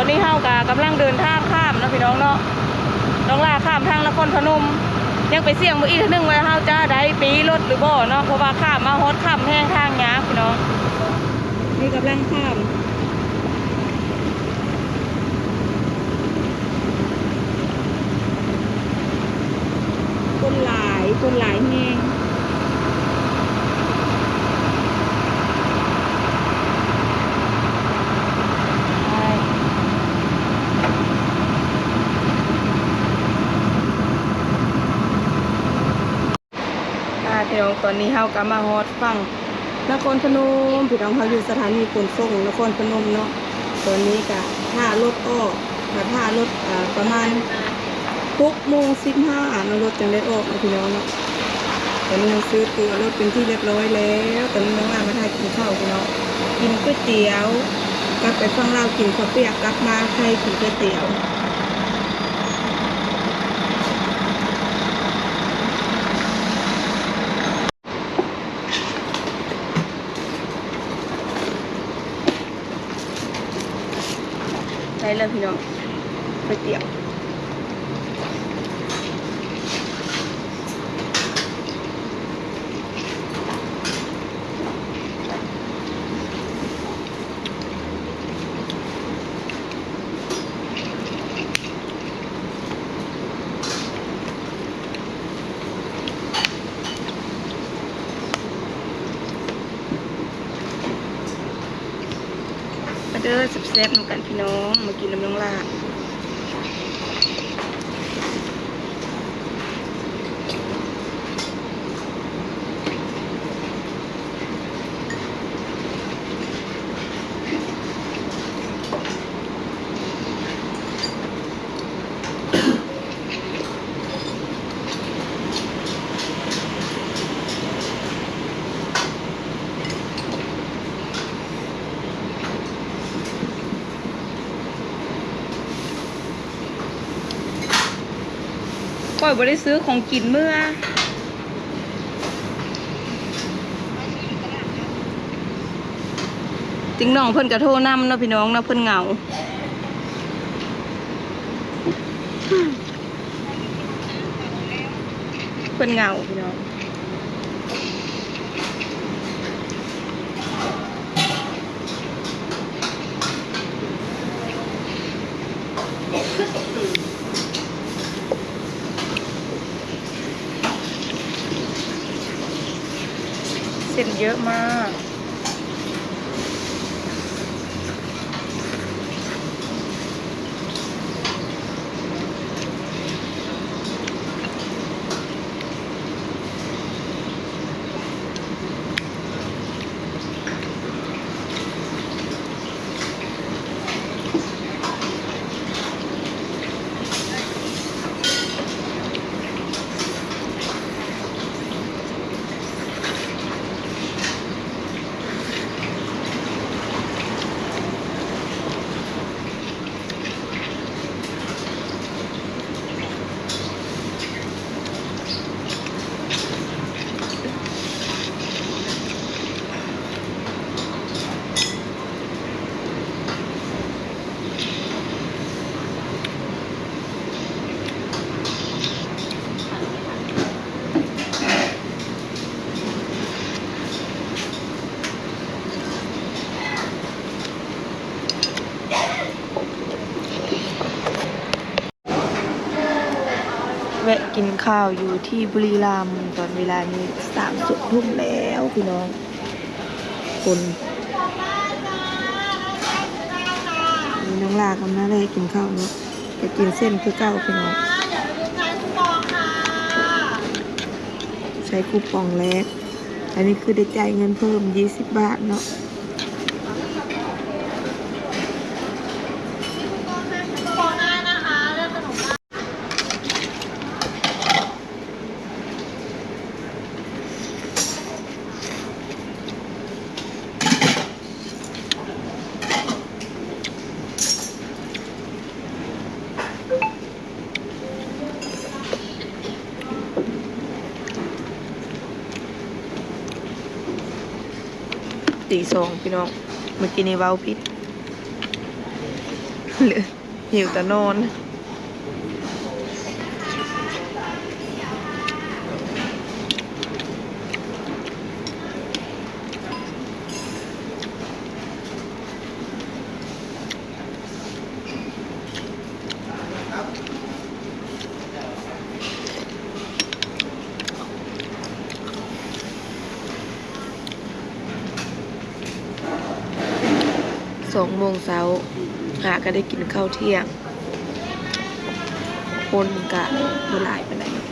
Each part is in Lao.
ຕອນນີ້ເຮົາກະກຳລັງເດີນທາງຂ້າມເນາະພີ່ນ້ອງເນາະ, ນ້ອງຫຼ້າຂ້າມທາງນະຄອນພະນົມ ຍັງໄປສ່ຽງເບິ່ງອີກເທື່ອໜຶ່ງວ່າເຮົາຈະໄດ້ປີ້ລົດຫຼືບໍ່ເນາະ ເພາະວ່າຂ້າມມາຮອດຄ່ຳແຮງ ທາງຍາກພີ່ນ້ອງ. ນີ້ກຳລັງຂ້າມ ຄົນຫຼາຍ ຄົນຫຼາຍແຮງ. ອ່າ ພີ່ນ້ອງ ຕອນນີ້ເຮົາກໍມາຮອດຝັ່ງນະຄອນພະນົມ ພີ່ນ້ອງ. ເຮົາຢູ່ສະຖານີຂົນສົ່ງນະຄອນພະນົມເນາະ. ຕອນນີ້ກະຖ້າລົດອອກ ຖ້າລົດ ອ່າ ປະມານຫົກໂມງສິບຫ້າເນາະ ລົດຈັ່ງໄດ້ອອກເນາະ ພີ່ນ້ອງເນາະ. ຕອນນີ້ເຮົາຊື້ຕົ໋ວລົດເປັນທີ່ຮຽບຮ້ອຍແລ້ວ. ຕອນນີ້ນ້ອງຫຼ້າມາຖ້າກິນເຂົ້າ ພີ່ນ້ອງ ກິນກ໋ວຍຕຽວ ກັບໄປຝັ່ງລາວກິນເຂົ້າປຽກ ກັບມາໄທກິນກ໋ວຍຕຽວ. ໄດ້ແລ້ວພີ່ນ້ອງ ກ໋ວຍຕຽວ. ມາເດີ ແຊບໆ ນຳກັນພີ່ນ້ອງ ມາກິນນຳນ້ອງຫຼ້າ. ຂ້ອຍບໍ່ໄດ້ຊື້ຂອງກິນເມືອ. ຕິງໜ່ອງເພິ່ນກະໂທນຳເນາະ ພີ່ນ້ອງເນາະ ເພິ່ນເຫງົາ ເພິ່ນເຫງົາ ພີ່ນ້ອງ. ເສັ້ນເຍອະມາກ. ແວະກິນຂ້າວຢູ່ທີ່ບຸຣີລຳ ຕອນເວລານີ້ສາມສີ່ທຸ່ມແລ້ວພີ່ນ້ອງ. ຄົນ ນີ້ນ້ອງຫຼ້າກໍມາແວະກິນຂ້າວເນາະ ກໍກິນເສັ້ນຄືເກົ່າພີ່ນ້ອງ ໃຊ້ຄູປອງແລກ. ອັນນີ້ຄືໄດ້ຈ່າຍເງິນເພີ່ມຊາວບາດເນາະ. ຕີສອງພີ່ນ້ອງ ເມື່ອກີ້ນີ້ເວົ້າຜິດ. ຫິວຕານອນ. ສອງໂມງເຊົ້າ ຫາກະໄດ້ກິນເຂົ້າທ່ຽງ, ຄົນກະບໍ່ຫຼາຍປານໃດເນາະ.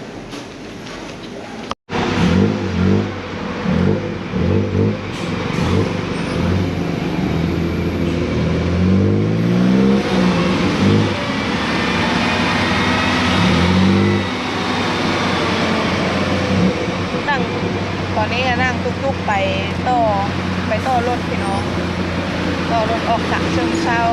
ນັ່ງ ຕອນນີ້ກະນັ່ງຕຸກໆໄປຕໍ່ ໄປຕໍ່ລົດພີ່ນ້ອງ, ຕໍ່ລົດອອກຈາກເຊີງເຊົາ.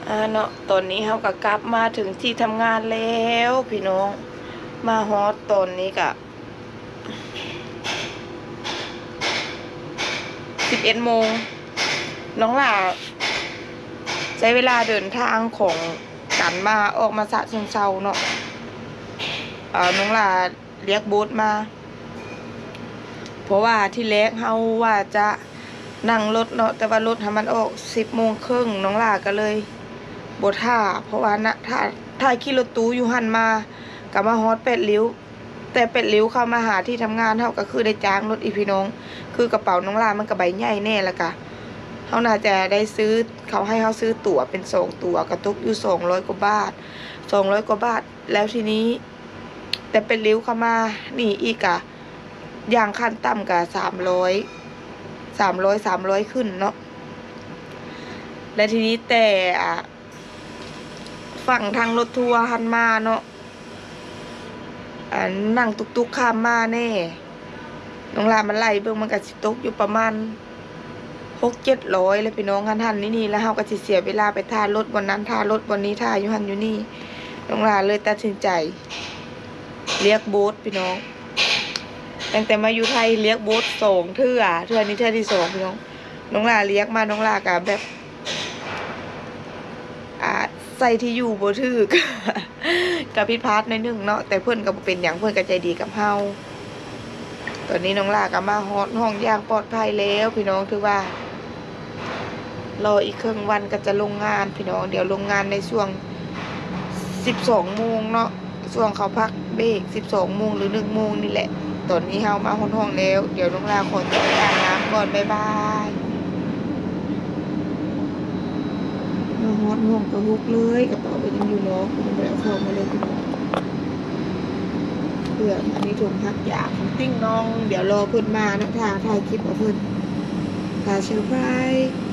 ອ່າເນາະ ຕອນນີ້ເຮົາກະກັບມາເຖິງທີ່ທຳງານແລ້ວພີ່ນ້ອງ, ມາຮອດຕອນນີ້ກະສິບເອັດໂມງ. ນ້ອງຫຼ້າໃຊ້ເວລາເດີນທາງຂອງການມາ ອອກມາຈາກເຊີງເຊົາເນາະ, ເອີ ນ້ອງຫຼ້າ ລຽກໂບດມາ ເພາະວ່າທີແລກເຮົາວ່າຈະນັ່ງລົດເນາະ ແຕ່ວ່າລົດຫັ້ນມັນອອກສິບໂມງເຄິ່ງ, ນ້ອງຫຼ້າກະເລີຍບໍ່ຖ້າ ເພາະວ່ານະ ຖ້າ ຖ້າຂີ່ລົດຕູ້ຢູ່ຫັ້ນມາ ກະມາຮອດແປດລິ້ວ, ແຕ່ແປດລິ້ວເຂົ້າມາຫາທີ່ທຳງານເຮົາກະຄືໄດ້ຈ້າງລົດອີກພີ່ນ້ອງ. ຄືກະເປົານ້ອງຫຼ້າມັນກະໃບໃຫຍ່ແນ່ ລະກະເຮົາໜ້າຈະໄດ້ຊື້ ເຂົາໃຫ້ເຮົາຊື້ຕົ໋ວເປັນສອງຕົ໋ວ ກະຕົກຢູ່ສອງຮ້ອຍກວ່າບາດ ສອງຮ້ອຍກວ່າບາດ. ແລ້ວທີນີ້ ແຕ່ແປດລິ້ວເຂົ້າມານີ້ອີກກະ ຢ່າງຂັ້ນຕ່ຳກະສາມຮ້ອຍ ສາມຮ້ອຍ ສາມຮ້ອຍຂຶ້ນເນາະ. ແລະທີນີ້ແຕ່ ອາ ຝັ່ງທາງລົດທົວຫັ້ນມາເນາະ ອັນ ນັ່ງຕຸກໆຂ້າມມາແນ່ ນ້ອງຫຼ້າມາໄລ່ເບິ່ງ ມັນກະຊິຕົກຢູ່ປະມານຫົກເຈັດຮ້ອຍແຫຼະພີ່ນ້ອງ, ຫັ້ນໆນີ້ໆ ແລ້ວເຮົາກະຊິເສຍເວລາໄປຖ້າລົດບ່ອນນັ້ນ ຖ້າລົດບ່ອນນີ້ ຖ້າຢູ່ຫັ້ນຢູ່ນີ້. ນ້ອງຫຼ້າເລີຍຕັດສິນໃຈລຽກໂບດພີ່ນ້ອງ, ຕັ້ງແຕ່ມາຢູ່ໄທລຽກໂບດສອງເທື່ອ ເທື່ອນີ້ເທື່ອທີສອງພີ່ນ້ອງ. ນ້ອງຫຼ້າລຽກມາ ນ້ອງຫຼ້າກະແບບ ອາ ໃສ່ທີ່ຢູ່ບໍ່ຖືກ ກະຜິດພາດໜ້ອຍໜຶ່ງເນາະ, ແຕ່ເພິ່ນກະບໍ່ເປັນຫຍັງ ເພິ່ນກະໃຈດີກັບເຮົາ. ຕອນນີ້ນ້ອງຫຼ້າກະມາຮອດຫ້ອງຢ່າງປອດໄພແລ້ວພີ່ນ້ອງ, ຖືວ່າລໍອີກເຄິ່ງວັນກະຈະລົງງານພີ່ນ້ອງ. ດຽວລົງງານໃນຊ່ວງສິບສອງໂມງເນາະ, ຊ່ວງເຂົາພັກເບກສິບສອງໂມງ ຫຼື ໜຶ່ງໂມງນີ້ແຫຼະ. ຕອນນີ້ເຮົາມາຮອດຫ້ອງແລ້ວ, ດຽວນ້ອງຫຼ້າຂໍຕົວໄປອາບນ້ຳກ່ອນ ບາຍບາຍ. ມາຮອດຫ້ອງກະຫົກເລີຍ, ກະເປົາກະຍັງຢູ່ນອກ ຍັງບໍ່ໄດ້ເອົາເຂົ້າມາເລີຍພີ່ນ້ອງ. ເພື່ອ ອັນນີ້ຖົງຜັກຢາຂອງຕິ່ງນ້ອງ, ດຽວລໍເພິ່ນມາເນາະ ຖ້າຖ່າຍຄລິບເອົາເພິ່ນ ຖ້າເຊີໄພຣ